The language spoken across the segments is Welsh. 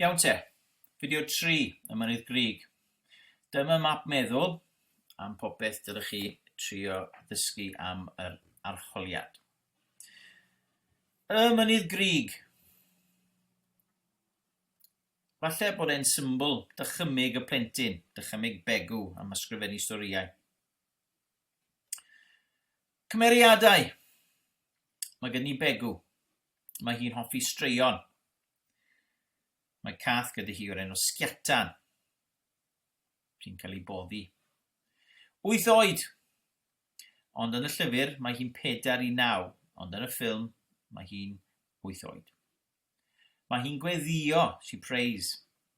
Iawn te, fideo 3 y Mynydd Grug. Dyma map meddwl am popeth dylech chi trio ddysgu am yr arholiad. Y Mynydd Grug. Falle bod e'n symbol dychymyg y plentyn, dychymyg Begw am ysgrifennu storïau. Cymeriadau. Mae gen i Begw. Mae hi'n hoffi straeon. Mae cath gyda hi o'r enw Sgiatan, sy'n cael ei boddi. Wyth oed! Ond yn y llyfr mae hi'n pedair i naw, ond yn y ffilm mae hi'n wyth oed. Mae hi'n gweddïo, she prays.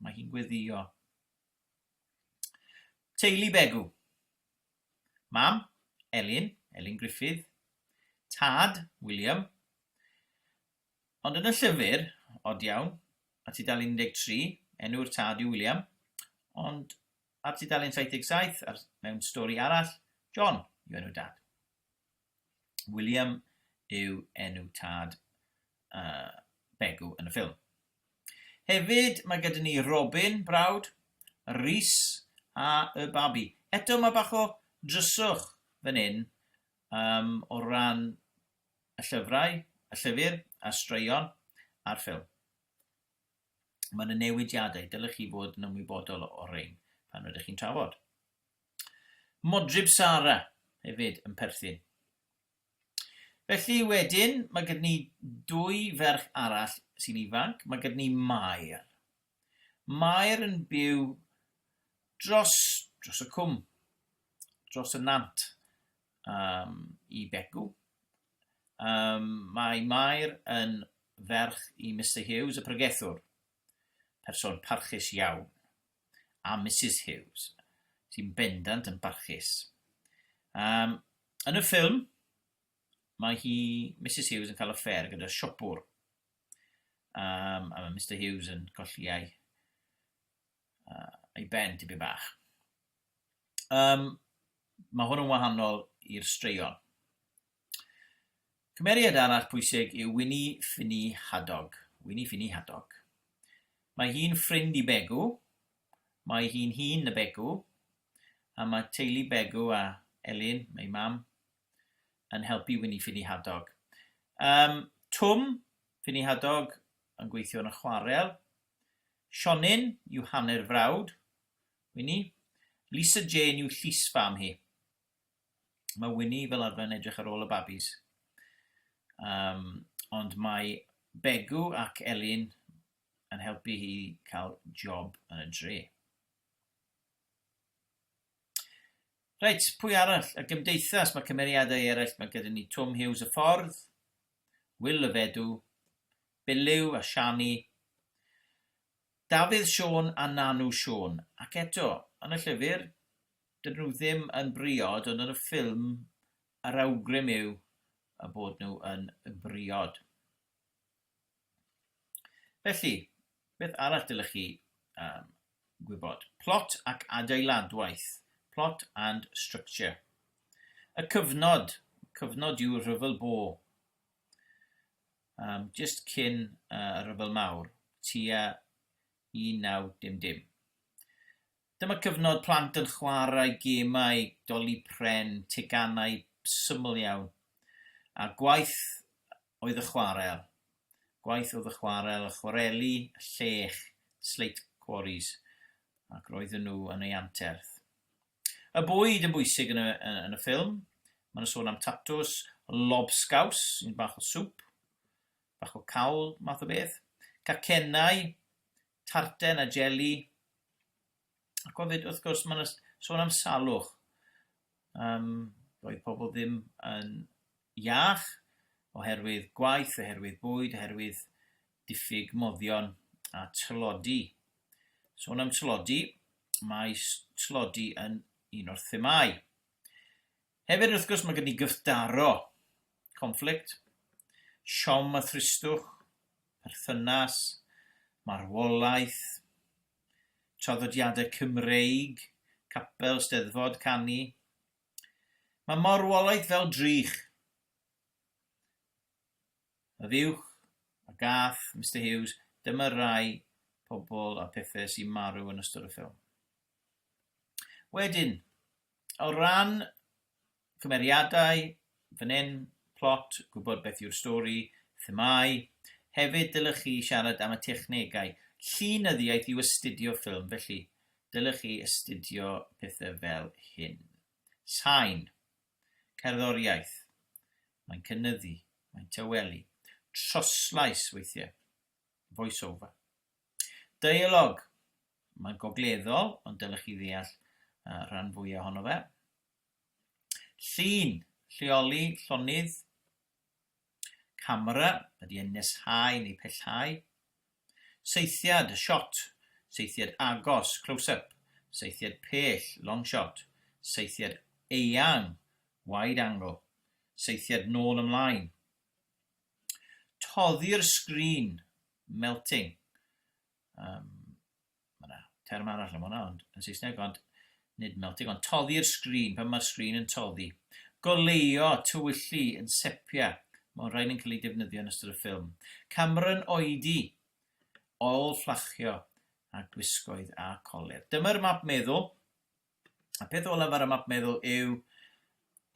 Mae hi'n gweddïo. Teulu Begw. Mam, Elin, Elin Gruffydd. Tad, William. Ond yn y llyfr, od iawn, ar tudalen 13, enw'r tad yw William, ond ar tudalen 77, ar, mewn stori arall, John yw enw dad. William yw enw tad uh, Begw yn y ffilm. Hefyd, mae gyda ni Robin, brawd, Rhys a y babi. Eto mae bach o dryswch fan hyn um, o ran y llyfrau, y llyfr, a'r straeon, a'r ffilm. Mae yna newidiadau, dylech chi fod yn ymwybodol o'r rhain pan rydych chi'n trafod. Modryb Sara hefyd yn perthyn. Felly wedyn, mae gyda ni dwy ferch arall sy'n ifanc. Mae gyda ni Mair. Mair yn byw dros, dros y cwm, dros y nant um, i Begw. Um, mae Mair yn ferch i Mister Hughes, y pregethwr, person parchus iawn, a Misus Hughes, sy'n bendant yn barchus. Um, yn y ffilm, mae hi, Misus Hughes, yn cael affair gyda siopwr. Um, a mae Mister Hughes yn colli ei, uh, ei ben tipyn bach. Um, mae hwn yn wahanol i'r straeon. Cymeriad arall pwysig yw Winnie Finnie Hadog. Winnie Finnie Hadog. Mae hi'n ffrind i Begw, mae hi'n hŷn na Begw, a mae teulu Begw a Elin, mae mam, yn helpu Winnie Finnie Hadog. Um, Twm Finnie Hadog yn gweithio yn y chwarel. Sionyn yw hanner frawd Winnie. Lisa Jane yw llysfam hi. Mae Winnie fel arfer yn edrych ar ôl y babis. Um, ond mae Begw ac Elin yn helpu hi cael job yn y dre. Reit, pwy arall? Y gymdeithas, mae cymeriadau eraill, mae gyda ni Twm Hughes y Ffordd, Wil y Fedw, Biliw a Shani, Dafydd Siôn a Nanw Siôn. Ac eto, yn y llyfr, dydyn nhw ddim yn briod, ond yn y ffilm, yr awgrym yw y bod nhw yn briod. Felly, beth arall dylech chi um, gwybod? Plot ac adeiladwaith. Plot and structure. Y cyfnod. Cyfnod yw Rhyfel Boer. Um, just cyn uh, y Rhyfel Mawr, tua 1900. Dyma cyfnod plant yn chwarae gemau, doli pren, teganau syml iawn. A gwaith oedd y chwarel. Gwaith oedd y chwarel, y chwareli, y llech, slate quarries, ac roedden nhw yn ei anterth. Y bwyd yn bwysig yn y, yn y ffilm. Mae yna sôn am tatws, lobsgaws, sy'n bach o sŵp, bach o cawl, math o beth, cacennau, tarten a jeli, ac hefyd, wrth gwrs, mae yna sôn am salwch. Um, roedd pobl ddim yn iach oherwydd gwaith, oherwydd bwyd, oherwydd diffyg moddion a tlodi. Sôn am tlodi, mae tlodi yn un o'r themâu. Hefyd, wrth gwrs, mae gen i gyfdaro, conflict, siom a thristwch, perthynas, marwolaeth, traddodiadau Cymreig, capel, steddfod, canu. Mae marwolaeth fel drych. Y fuwch, y gath, Mister Hughes, dyma rai Pobl a pethau sy'n marw yn ystod y ffilm. Wedyn, o ran cymeriadau, fan hyn, plot, gwybod beth yw'r stori, themâu. Hefyd, dylech chi siarad am y technegau. Llunyddiaeth yw astudio ffilm, felly dylech chi astudio pethau fel hyn. Sain. Cerddoriaeth. Mae'n cynyddu, mae'n tawelu. Troslais, weithiau. Voice-over. Deialog. Mae'n gogleddol, ond dylech chi ddeall uh, rhan fwyaf ohono fe. Llun, lleoli, llonydd. Camera, ydy e'n neshau neu pellhau. Saethiad, shot, saethiad agos, close-up, saethiad pell, long shot, saethiad eang, wide angle, saethiad nôl ymlaen. Toddi'r sgrin, melting. Um, mae yna term arall am hwnna ond, yn Saesneg, ond nid melting, ond toddi'r sgrin, pan mae'r sgrin yn toddi. Goleuo, tywyllu, yn sepia, mae'n rhaid yn cael ei defnyddio yn ystod y ffilm. Camera'n oedi, ôl fflachio, a gwisgoedd a colur. Dyma'r map meddwl. A peth olaf ar y map meddwl yw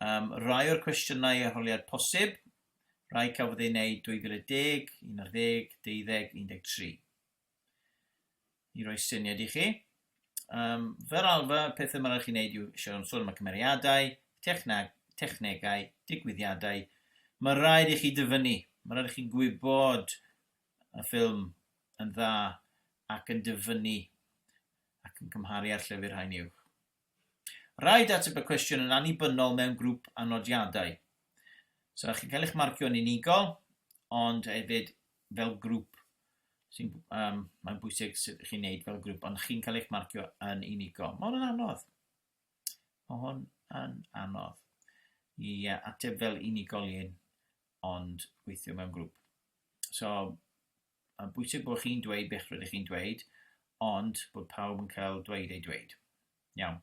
um, rai o'r cwestiynau arholiad posib, rai cafodd ei wneud 2010, 11, 12, 13. I roi syniad i chi. Um, fel alfa, pethau mae'n rhaid chi wneud yw siarad sôn am y cymeriadau, techneg, technegau, digwyddiadau. Mae rhaid i chi dyfynnu, mae rhaid i chi gwybod y ffilm yn dda ac yn dyfynnu ac yn cymharu â'r llyfr Haen Uwch. Rhaid ateb y cwestiwn yn annibynnol mewn grŵp a nodiadau. So chi'n cael eich marcio yn unigol, ond hefyd fel grŵp. Sy'n, um, mae'n bwysig sut chi'n neud fel grŵp, ond chi'n cael eich marcio yn unigol. Mae hwn yn anodd. Mae hwn yn anodd i ateb fel unigolyn, ond gweithio mewn grŵp. So, Mae'n bwysig bod chi'n dweud beth rydych chi'n dweud, ond bod pawb yn cael dweud eu dweud. Iawn.